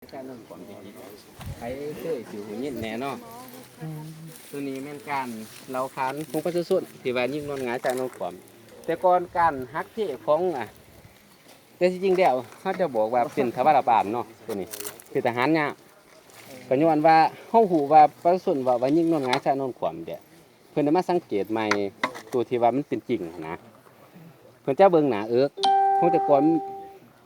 ໃຜເຄີຍຊິຮູ້ຍິນແດ່ເນາະ. ໂຕນີ້ແມ່ນການເລົ່າຂານຂອງປະຊາຊົນທີ່ວ່າຍິງນອນຫງາຍຈາກໜອງຂອມ. ແຕ່ກ່ອນການຫັກເທຂອງ ອາ ແຕ່ທີ່ຈິງແລ້ວເຮົາຈະບອກວ່າເປັນທະວາລະບານເນາະ. ໂຕນີ້ເປັນທະຫານຍາມ ກໍຍ້ອນວ່າເຮົາຮູ້ວ່າປະຊາຊົນເວົ້າວ່າຍິງນອນຫງາຍຊາຍນອນຂວ້ຳແດ່. ເພິ່ນໄດ້ມາສັງເກດໃໝ່ໂຕທີ່ວ່າມັນເປັນຈິງຫັ້ນນະ. ເພິ່ນຈະເບິ່ງໜ້າເອິກຂອງແຕ່ກ່ອນ,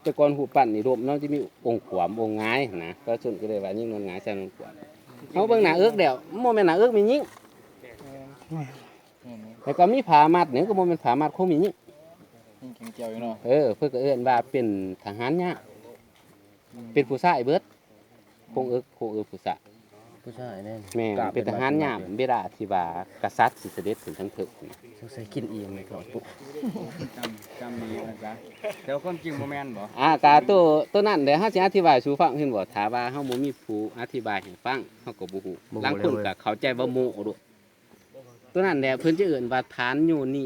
ແຕ່ກ່ອນຮູບປັ້ນນີ້ລົບເນາະ ຈະມີອົງຂວ້ຳອົງຫງາຍຫັ້ນນະ. ປະຊາຊົນກໍເລີຍວ່າຍິງນອນຫງາຍຊາຍນອນຂວ້ຳ. ເຮົາເບິ່ງໜ້າເອິກແລ້ວ ບໍ່ແມ່ນໜ້າເອິກແມ່ຍິງ. ແລ້ວກໍມີຜ້າມັດນີ້ ກໍບໍ່ແມ່ນຜ້າມັດຂອງແມ່ຍິງ. ຍິງແຂງຈຽວຢູ່ເນາະ. ເອີ ເພິ່ນກໍເອີ້ນວ່າເປັນທະຫານຍາມ. ເປັນຜູ້ຊາຍເບິດ ໂຄງເອິກ ໂຄງເອິກຜູ້ຊາຍ. ຜູ້ຊາຍແນ່. ແມ່ນ ເປັນທະຫານຍາມ ເວລາທີ່ວ່າກະສັດຊິສະເດັດຂຶ້ນທາງເທິງ. ສົງໄສກິນອີ່ມແລ້ວກໍປຸ ຈຳ ຈຳດີວ່າຊະ. ແຕ່ວ່າຄວາມຈິງບໍ່ແມ່ນບໍ? ອາ ກະໂຕ ໂຕນັ້ນແຫຼະ ເຮົາຊິອະທິບາຍສູ່ຟັງ. ເຫັນບໍ່ ຖ້າວ່າເຮົາບໍ່ມີຜູ້ອະທິບາຍໃຫ້ຟັງ ເຮົາກໍບໍ່ຮູ້. ບໍ່ຮູ້ ລາງຄົນກໍເຂົ້າໃຈວ່າໂມ້ໂລດ. ໂຕນັ້ນແຫຼະ ເພິ່ນຈະເອີ້ນວ່າຖານໂຍນິ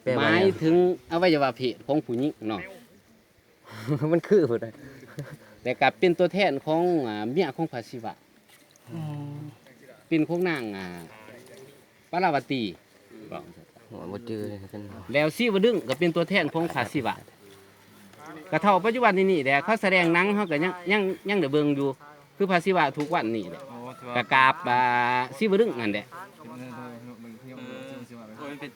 ແປວ່າຫຍັງ? ໝາຍເຖິງອະໄວຍະວະເພດຂອງຜູ້ຍິງເນາະ. ມັນຄືພຸ້ນນະ. ແລ້ວກໍເປັນຕົວແທນຂອງ ອາ ເມຍຂອງພະສິວະ. ເປັນຂອງນາງ ອາ ປາລາວະຕີ. ໂອ້ຍ ບໍ່ຈື່ຄືກັນ. ແລ້ວສີວະດຶງກໍເປັນຕົວແທນຂອງພະສິວະ. ກະເທົ່າປັດຈຸບັນນີ້ນີ້ແຫຼະ ເຂົາສະແດງໜັງເຮົາກໍຍັງ ຍັງ ຍັງໄດ້ເບິ່ງຢູ່ ຄືພະສິວະທຸກວັນນີ້ແຫຼະ. ໂອ້ ຖືວ່າ ກະກາບ ອາ ສີວະດຶງນັ້ນແຫຼະ. ເອີ ໂອ້ຍ ເປັນ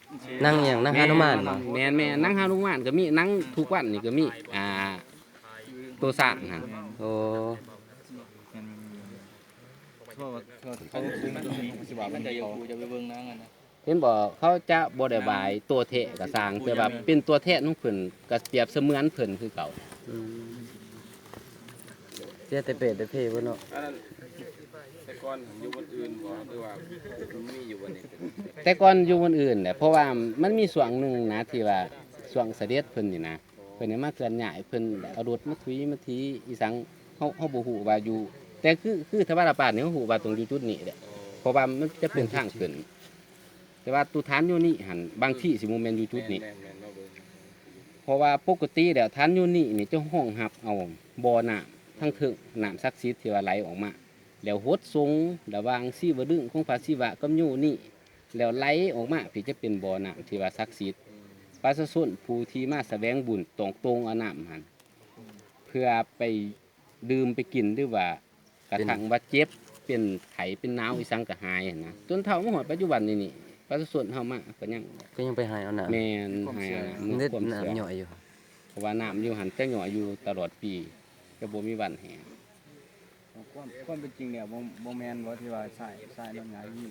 ໜັງຫຍັງ? ໜັງຫະນຸມານບໍ? ແມ່ນ ແມ່ນ ໜັງຫະນຸມານກໍມີ ໜັງທຸກວັນນີ້ກໍມີ ອາ ໂຕຊ້າງຫັ້ນ. ໂອ້ ແມ່ນ ແມ່ນ ແມ່ນ ແມ່ນ. ເພາະວ່າ ເພາະວ່າເຂົາ ມັນຈະ ມັນຈະ ຈະໄປເບິ່ງໜັງຫັ້ນນະ. ເຫັນບໍ່ ເຂົາຈະບໍ່ໄດ້ບາຍຕົວແທ້ກໍຊ່າງ ແຕ່ວ່າເປັນຕົວແທນຂອງເພິ່ນ ກໍປຽບສະເໝືອນເພິ່ນຄືເກົ່າ. ອືມ ເສຍແຕ່ເປດແຕ່ເພເບິດເນາະ. ອັນນັ້ນແຕ່ກ່ອນຢູ່ບ່ອນອື່ນບໍ່ ຫຼືວ່າມີຢູ່ບ່ອນນີ້? ແຕ່ກ່ອນຢູ່ບ່ອນອື່ນແຫຼະ ເພາະວ່າມັນມີຊ່ວງໜຶ່ງນະ ທີ່ວ່າຊ່ວງສະເດັດເພິ່ນນີ້ນະ ເພິ່ນໄດ້ມາເຄື່ອນຍ້າຍ ເພິ່ນໄດ້ເອົາລົດມາຖຸຍມາຖີອີ່ສັງ ເຮົາ ເຮົາບໍ່ຮູ້ວ່າຢູ່ ແຕ່ຄື ຄືທະວາລະປານນີ້ ເຮົາຮູ້ວ່າຕ້ອງຢູ່ຈຸດນີ້ແຫຼະ ເພາະວ່າມັນຈະເປັນທາງຂຶ້ນ. ແຕ່ວ່າຕຸຖານໂຍນິຫັ້ນ ບາງທີຊິບໍ່ແມ່ນຢູ່ຈຸດນີ້ ແມ່ນໆ ເຮົາເບິ່ງ ເພາະວ່າປົກກະຕິແລ້ວຖານໂຍນິນີ້ຈະຮອງຮັບເອົາບໍ່ນ້ຳທາງເທິງ ນ້ຳສັກສິດທີ່ວ່າໄຫຼອອກມາ ແລ້ວຫົດສົງລະຫວ່າງສີວະດຶງຂອງພະສິວະກັບໂຍນິ ແລ້ວໄຫຼອອກມາ ທີ່ຈະເປັນບໍ່ນ້ຳທີ່ວ່າສັກສິດ. ປະຊາຊົນຜູ້ທີ່ມາສະແຫວງບຸນຕ້ອງໂຕ່ງເອົານ້ຳຫັ້ນ ເພື່ອໄປດື່ມໄປກິນ ຫຼືວ່າກະທັ່ງວ່າເຈັບ ເປັນໄຂ້ເປັນໜາວອີ່ສັງກະຫາຍຫັ້ນນະ. ຈົນເທົ່າມາຮອດປັດຈຸບັນນີ້ນີ້ ປະຊາຊົນເຮົາມາກໍຍັງ ກໍຍັງໄປຫາຍເອົານ້ຳ. ແມ່ນ ຫາຍເອົານ້ຳ ເປັນຄວາມເຊື່ອ ນ້ຳຍ້ອຍຢູ່ ເພາະວ່ານ້ຳຢູ່ຫັ້ນຈະຍ້ອຍຢູ່ຕະຫຼອດປີ ຈະບໍ່ມີວັນແຫ້ງ. ຄວາມ ຄວາມເປັນຈິງແລ້ວ ບໍ່ ບໍ່ແມ່ນບໍ່ ທີ່ວ່າຊາຍ ຊາຍນອນຫງາຍຍິງ?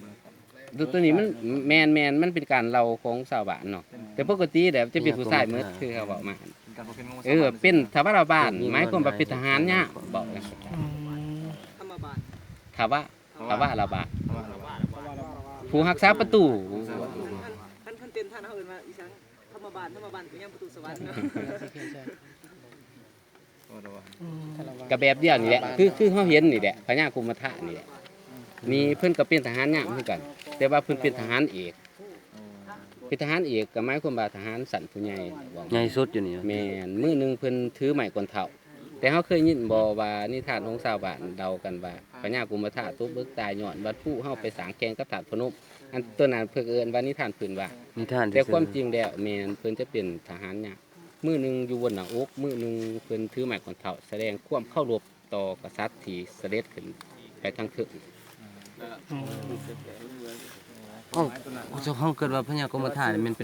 ໂຕ ໂຕນີ້ມັນແມ່ນ ແມ່ນ ມັນເປັນການເລົ່າຂອງຊາວບ້ານເນາະ ແຕ່ປົກກະຕິແລ້ວຈະເປັນຜູ້ຊາຍໝົດ ຄືເຂົາເວົ້າມາ. ເປັນການບໍ່ເປັນຂອງຊາວບ້ານ ເອີ ເປັນທະວາລະບານ ໝາຍຄວາມວ່າເປັນທະຫານຍາມ ເວົ້າ ທຳມະບານ ທະວະ ທະວະລະບານ ຜູ້ຮັກສາປະຕູ. ຄັນ ຄັນເປັນທ່ານເຮົາເອີ້ນວ່າອີ່ສັງ? ທຳມະບານ ທຳມະບານກໍຍາມປະຕູສະຫວັນເນາະ. ກໍແບບດຽວນີ້ແຫຼະ ຄື ຄືເຮົາເຫັນນີ້ແຫຼະ ພະຍາກຸມມະທະນີ້ແຫຼະ ນີ້ເພິ່ນກໍເປັນທະຫານຍາມຄືກັນ ແຕ່ວ່າເພິ່ນເປັນທະຫານເອກ. ເປັນທະຫານເອກກໍໝາຍຄວາມວ່າທະຫານຊັ້ນຜູ້ໃຫຍ່ ໃຫຍ່ສຸດຢູ່ນີ້. ແມ່ນ ມື້ໜຶ່ງເພິ່ນຖືໄມ້ກອນເທົ້າ ແຕ່ເຮົາເຄີຍຍິນບໍ່ວ່ານິທານຂອງຊາວບ້ານເລົ່າກັນວ່າ ພະຍາກຸມມະທະຕົກເບິກຕາຍຍ້ອນວັດພູເຮົາໄປສ້າງແຂ່ງກັບທາດພະນົມ. ອັນຕົວນັ້ນເພິ່ນເອີ້ນວ່ານິທານພື້ນບ້ານ ນິທານ ແຕ່ຄວາມຈິງແລ້ວແມ່ນເພິ່ນຈະເປັນທະຫານຍາມ. ມື້ໜຶ່ງຢູ່ບົນໜ້າອົກ ມື້ໜຶ່ງເພິ່ນຖືໄມ້ກອນເທົ້າ ສະແດງຄວາມເຄົາລົບຕໍ່ກະສັດທີ່ສະເດັດຂຶ້ນໄປທາງເທິງ. ເອົ້າ ເຮົາ ເຮົາເກີດວ່າພະຍາກົມມະທານີ້ແມ່ນເປັນ